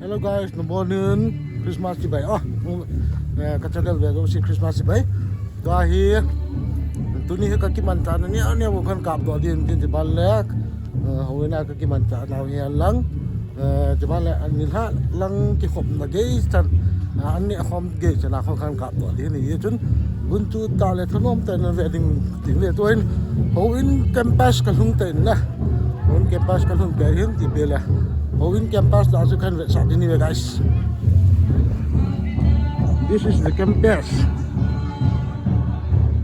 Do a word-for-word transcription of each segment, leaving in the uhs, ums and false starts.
Hello guys, nabonun Christmas chibai. Ah, eh, ka channel ve jouse Christmas chibai. Tua hi, tuni hi ka kimanchahna neo neo bou khan kap doh ding tin, tiban le, eh, houin a ka kimanchahna hi lang, eh, tiban le an nilhah lang kikhopna gei chan, ah, an neh khom gei chan a kho khan kap doh ding ahi chun, gunchu tah le thanom tah in ve ding tin le tuin, houin campus ka lhung tah in na. Houin campus ka lhung tah in ti peh le. Houin campus lah chu khan vetsah ding ahi ve guys. This is the campus.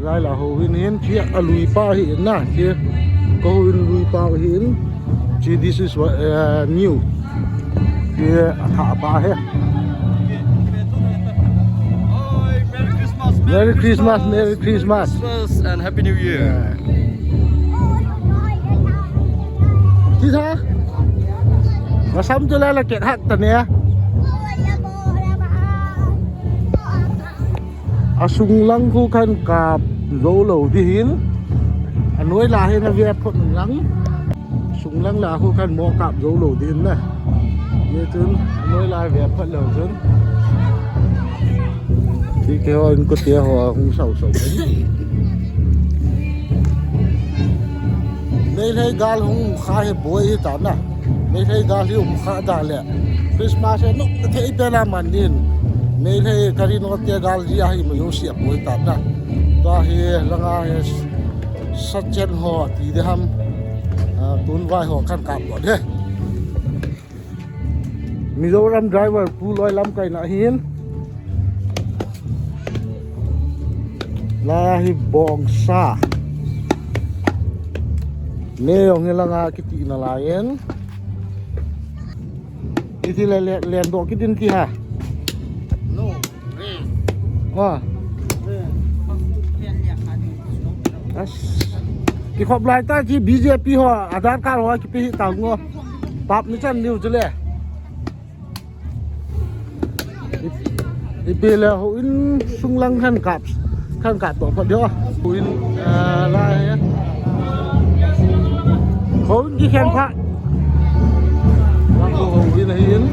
Lai lah houin hin, hiche a lui pa hi in na, hiche ka houin lui pa hi in, hiche this is what, uh, new. Hiche a thah pa hi. Hi, Merry Christmas, Merry Christmas, Merry Christmas. Christmas and Happy New Year. Yeah. Ti sa? Masam tu la la ket hak ta ne. Asung lang khu khan kap jou lou ding ahin. Anoi lah hin ave phot lang. Sung lang lah khu khan mo kap jou lou ding ahin na. Hijeh chun anoi lah ave phot lou chun. Ti ke ho in ko te ho hung sau sau. Meitei gal hung kha hi boi hi ta na. Meitei gal hi um kha da le. Christmas hi nokna thei pen a man ding. Meitei kari no te gal ji a hi ma jouse a boi ta na. Tua hi langa hi sachen ho ti ding ham. Ah, tun vai ho khan kap lou ding. Mizoram driver pu loi lamkaina hin. Lai hi bongsa. Ne jong hi langa kiti nalai in. Iti le, le, len doh kit in ti ha. No. Wa. As. Kikhop lai ta ki B J P ho, Aadhaar card ho kipe hi ta ngo. Pap ni chan niu chule. I, ipi le houin sung lang khan kap, khan kap toh pha dio. Houin, ah, lai. Houin kikhen pha. Lang houin ahin.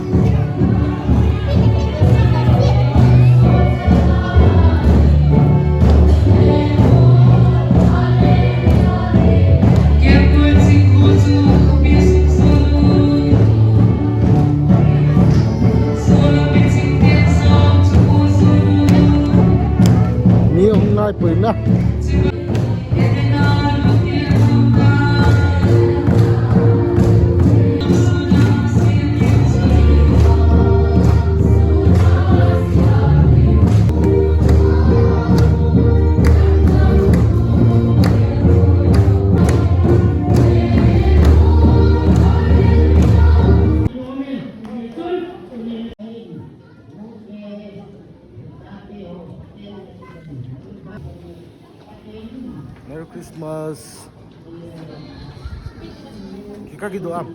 Mi hung nai pui na. Merry Christmas. Kika kido am.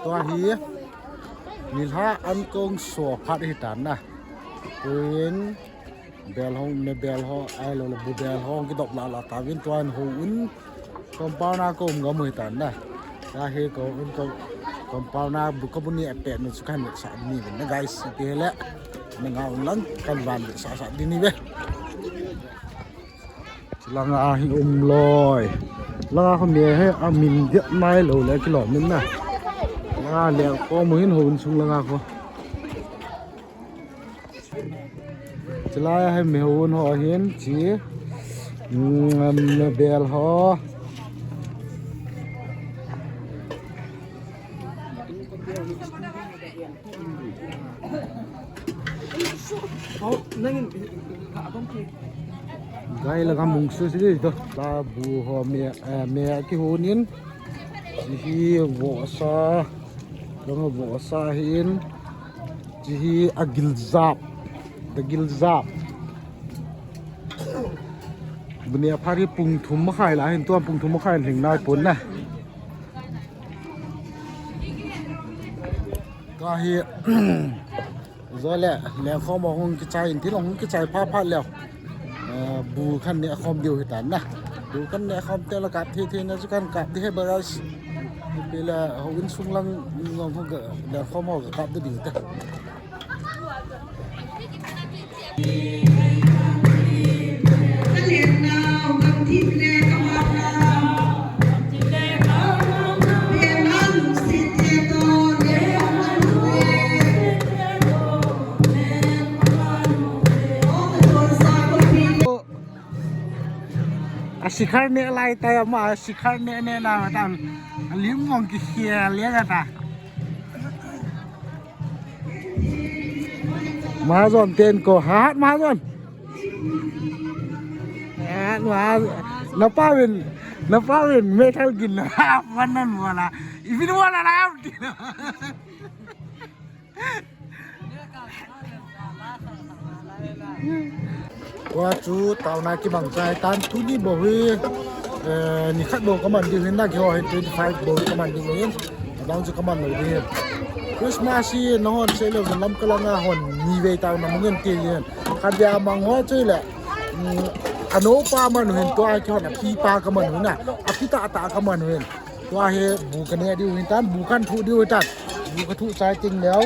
Tua hi nilhah an kong so phat hi tan na. Tuin bel hong, me bel ho, ahilou le bu bel hong kidop lah lah tauvin tuan houin compound a ka um gam u hi tan na. Tua hi ka um ka compound a bu ka bu ni a pet nu chu kan vetsah ding ahi na guys, ipi le na ngah un lang kan van vetsah sah ding ahi ve. Langa hi um loi. Langa kho me hi amin det nai lou le kilom in na. Langa le ko mu hin houin sung langa kho. Chulai a hi mi houin ho hin chi. Mm, mi bel ho. Gai la gam mung su si to. La bu ho me, eh, me a kihouin. Hi vohsa. Langa vohsa hi in, chi hi a giljap, a giljap. Bania phari pung thum makhai la hin, tua pung thum makhai hin nai pon na. Ka hi, zole, lengkhom hung kichai in, thil hung kichai pha pha leo. Eh, bu khan ne khom diu hitan na. Bu khan ne khom te la kap the the na chu khan kap di he ba guys. Pela ho in sung lang ngom ho ga, lengkhom ho ga kap di diu te. A sikhar ne lai ta ya ma, a sikhar ne ne na ma ta. A lim mong ki khia le ga ta. Mahajon ten ko, hat Mahajon. Hat Mahajon. Na pa win, na pa win, metal gin na. Manan wala. Ivin wala na am tin. Tua chu taona kimang chai tan tuni bou hi, eh, ni khat bou kaman diu hin na, keiho hin twenty five bou kaman diu hin. Adang chu kaman lou diu hin. Christmas hi nahon sei lou lam kalanga hon ni vei taona mangin ti hin. Khat dia mang ho chu le, mm, anopa man hin tua keihon apipa kaman hin na. Api tah tah kaman hin. Tua hi bu kane diu hin tan, bu kan thu diu hin tan. Bu kathu chai ting leo.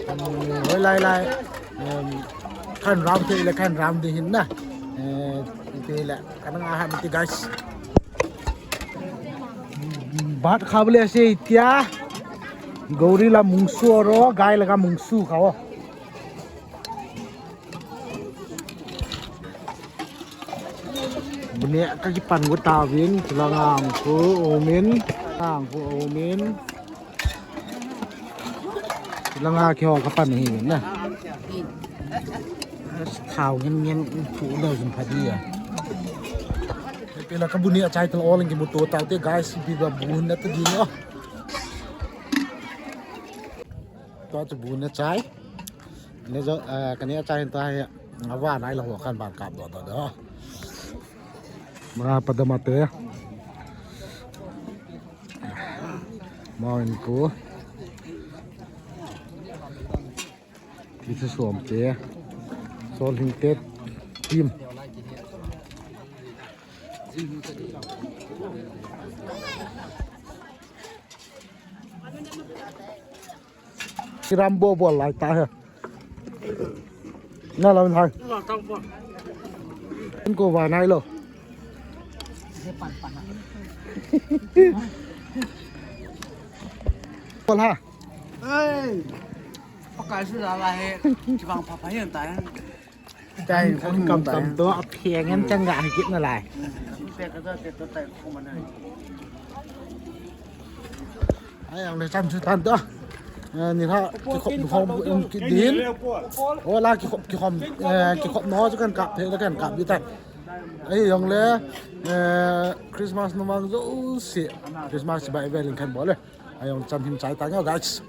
Um, hoi lai lai. Um, kan ram te le kan ram di hin na. Eh, te le kan nga ha ti guys. Bat kha bole se tia. Gorilla mungsu ro, gai laga mungsu kha o. Bune ka kipan gu tauvin, chulanga ang khu umin, ang khu umin. Chulanga keiho kapan hi na. Thao ngen ngen thu lo jin pha di a. Pela ka bune achai tal ol ngi mu to taute guys, bi ba bu na ta di no. Tua chu bu na chai. Ne jo, eh, kani a chai ta hi. Ava nai la ho kan ban kap do do do. Mara padama te. Main ko. Kisa som te. Sol hing te. Tim. Kiram bo bol lai ta he. Na lam hai. Ko va nai lo. Bol ha. Ei. Pakai su la la he. Kibang pha pha hian ta. Chai, kam kam to, a phiang em chang ga hi kit na lai. Ai, ang le chan chu tan to. Eh, ni ha, kikhop nu hom em kit din. Ola kikhop, kikhop, eh, kikhop no chu kan kap, the kan kap di tan. Ai, ang le, eh, Christmas nu mang jo si. Christmas bai vel kan bol le. Ai, ang chan him chai ta nga, guys.